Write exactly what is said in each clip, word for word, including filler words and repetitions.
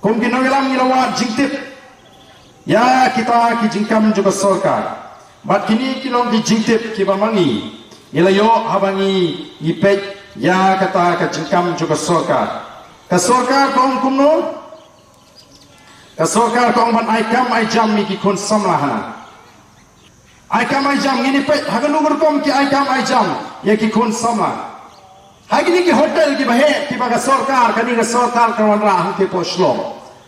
Kum ki nongïalam ngi la wad jingtip ïa kita ki jingkam jong ka sorkar. Bad kine ki long ki jingtip kiba ma ngi ngi la ïoh haba ngi ngi peit ïa kata ka jingkam jong ka sorkar. Ka sorkar ka ong kumno? Ka sorkar ka ong ban ai kam ai jam ïa ki khun samla hana. Ai kam ai jam, ngin ïa peit ha kano ka rukom ki ai kam ai jam ïa ki khun samla. Ha kine ki hotel kiba heh kiba ka sorkar, kane ka sorkar ka wanrah hangtei hapoh Shillong,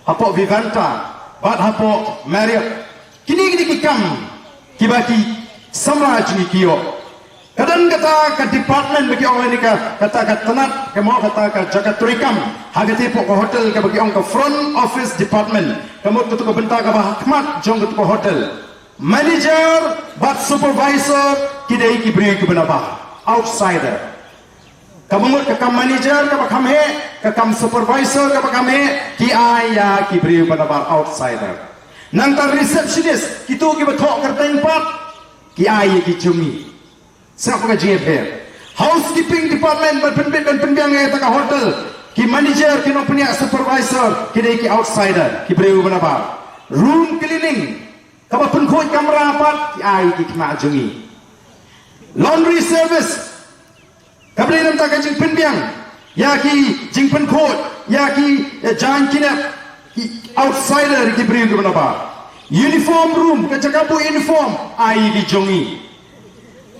hapoh Vivanta bad hapoh Marriott. Kine kine ki kam kiba ki samla jong ngi ki ïoh. Ka don kata ka department ba ki ong lane ka, kata ka tnat, ka mut kata ka jaka treikam ha kata hapoh ka hotel kaba ki ong ka front office department. Ka mut kata ka bynta kaba ha khmat jong kata ka hotel. Manager bad supervisor ki dei ki briew kiba nabar, outsider. Kaba mut ka kam manager kaba kham heh, ka kam supervisor kaba kham heh, ki ai ïa ki briew ba nabar, outsider. Nangta receptionist, kito kiba thoh kyrteng pat, ki ai ïa ki jong ngi. Sngap ka jingïapher. Housekeeping department, ban pynbit ban pynbiang ïa kata ka hotel, ki manager, ki nongpynïaid, supervisor ki dei ki outsider, ki briew ba nabar. Room cleaning, kaba pynkhuid kamra pat, ki ai ki khynnah jong ngi. Laundry service, kaba dei namar ka jingpynbiang ïa ki jingpynkhuid ïa ki, eh, jaiñ kynnoh, ki outsider, ki briew kiba nabar. Uniform room, ka jaka buh uniform, ai ki jong ngi.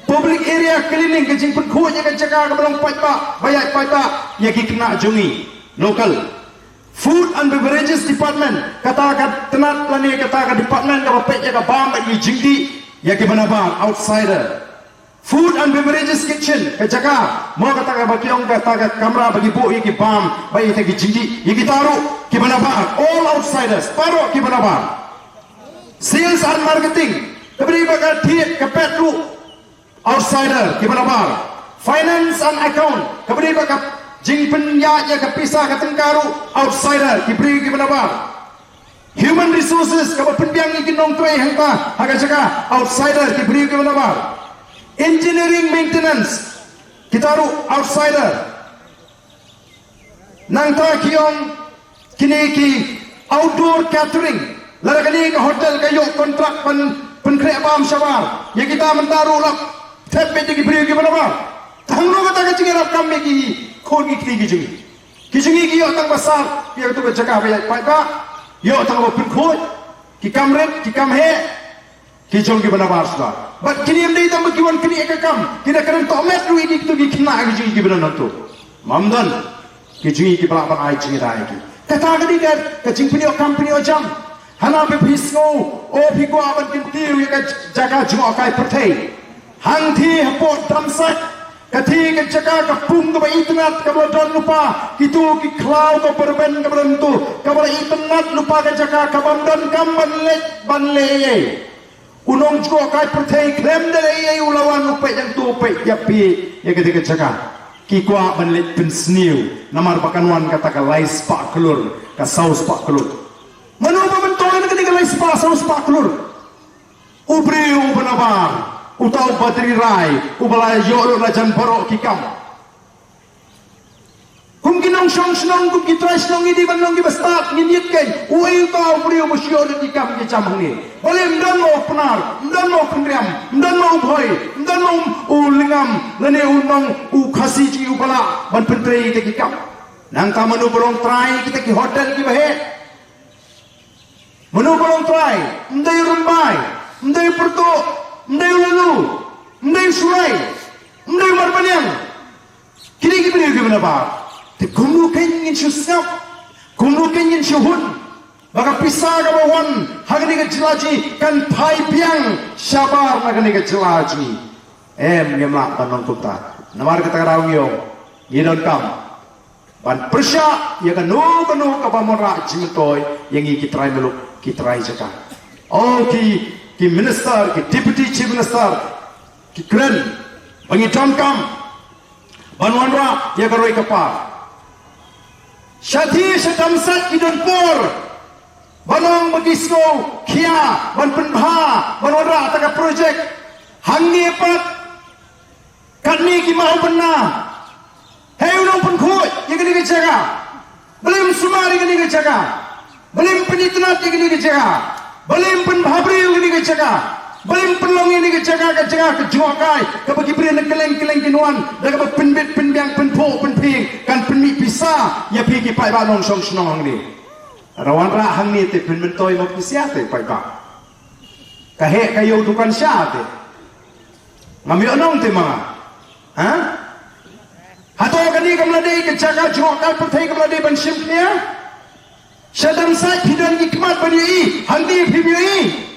Public area cleaning, ka jingpynkhuid ïa ka jaka kaba long paidbah, ba ïaid paidbah, ïa ki khynnah jong ngi, local. Food and beverages department, kata ka tnat lane kata ka department kaba peit ïa ka bam bad ïa ki jingdih, ïa kiba nabar, outsider. Food and beverages kitchen, ka jaka, mo kata kaba ki ong kata ka kamra ba ki buh ïa ki bam bad ïa kita ki jingdih, ïa kita ruh kiba nabar, all outsiders, baroh kiba nabar. Sales and marketing, kaba dei bad ka thied ka pet ruh, outsider, kiba nabar. Finance and account, kaba dei bad ka jingpynïaid ïa ka pisa ka tyngka ruh, outsider, ki briew kiba nabar. Human resources, kaba pynbiang ïa ki nongtrei hangta ha ka jaka, outsider, ki briew kiba nabar. Engineering maintenance, kita ruh outsider. Nangta ki ong kine ki outdoor catering, lada kane ka hotel ka ïoh kontrak ban pynkhreh bam shabar, ïa kita mynta ruh la thep beit da ki briew kiba nabar. Tang ruh kata ka jingïarap kam ïa ki khun ki kti ki jong ngi. Ki jong ngi ki ïoh tang ba sar ïa katu ka jaka ba ïaid paidbah, ïoh tang ba pynkhuid, ki kam rit ki kam heh, ki jong kiba nabar shuwa. Bad kine ym dei tang ba ki wan knieh ka kam, ki da kren tohmet ruh ïa kito ki khynnah ki jong ngi kiba don hangto. Ym don ki jong ngi kiba lah ban ai jingïada ïa ki. Kata ka dei ka, ka jingpynïoh kam pynïoh jam. Hana ba phi sngew, o phi kwah ban kyntiew ïa ka jaka jngohkai pyrthei. Hangtei hapoh Dam Sait, katei ka jaka ka pung kaba itynnad kaba la don lypa, kito ki khlaw kaba rben kaba don to, kaba la itynnad lypa ka jaka, kabym don kam ban leit ban leh ei ei. U nongjngohkai pyrthei khlem da leh ei ei u la wan u peit ïa to, u peit ïa phi ïa katei ka jaka. Ki kwah ban leit pynsniew namar ba kan wan kata ka lai spah klur, ka saw spah klur. Mano ba myntoi na katei ka lai spah saw spah klur? U briew uba nabar, uta u Badri Rai, uba la ïoh lut la jan baroh ki kam. Kum ki nongshong shnong, kum ki trai shnong, ngi dei ban long kiba stad, ngin ïit kein. Uei uta u briew uba shu ïoh lut ki kam ki jam hangne? Balei ym don ma u Pnar, ym don ma u Pynriam, ym don ma u Bhoi, ym don ma u, u Lyngngam, lane u nong u Khasi jong ngi uba lah ban pyntrei ïa kita ki kam? Nangta mano ba long trai kita ki hotel kiba heh? Mano ba long trai? Ym dei u Rymbai, ym dei u Pyrtuh, ym dei u Laloo, ym dei u Shullai, ym dei u Marbaniang. Kine ki briew kiba nabar. Te kumno kein ngin shu sngap, kumno kein ngin shu hun ba ka pisa kaba wan ha kane ka jylla jong ngi kan phai biang shabar na kane ka jylla jong ngi? Em, ngim lah ban long kumta. Namar kata ka daw ngi ong, ngi donkam ban pyrshah ïa kano kano kaba wanrah jingmyntoi ïa ngi ki trai muluk, ki trai jaka. O ki, ki minister, ki deputy chief minister, ki kren ba ngi donkam ban wanrah ïa ka roi ka par. Shathie sha Dam Sait ki don por ban ong ba ki sngew khia ban pynbha ban wanrah kata ka projek. Hangne pat katne ki mah u bynna. Hei u nongpynkhuid ïa kane ka jaka, balei ym sumar ïa kane ka jaka? Balei ym pynitynnad ïa kane ka jaka? Balei ym pynbhabriew ïa kane ka jaka? Balei ym pynlong ïa kane ka jaka ka jaka ka jngohkai, kaba ki briew na kylleng kylleng kin wan da kaba pynbit pynbiang pynphuh pynphieng, kan pynmih pisa ïa phi ki paidbah nongshong shnong hangne. Lada wanrah hangne te pynmyntoi mo phi sha te paidbah. Ka heh ka ïew dukan sha te. Ngam ïoh nong te ma nga. Ha? Hato kane kam la dei ka jaka jngohkai pyrthei kam la dei ban shim khia? Sha Damsait phi don ki khmat ban ïohi, hangne phim ïohi.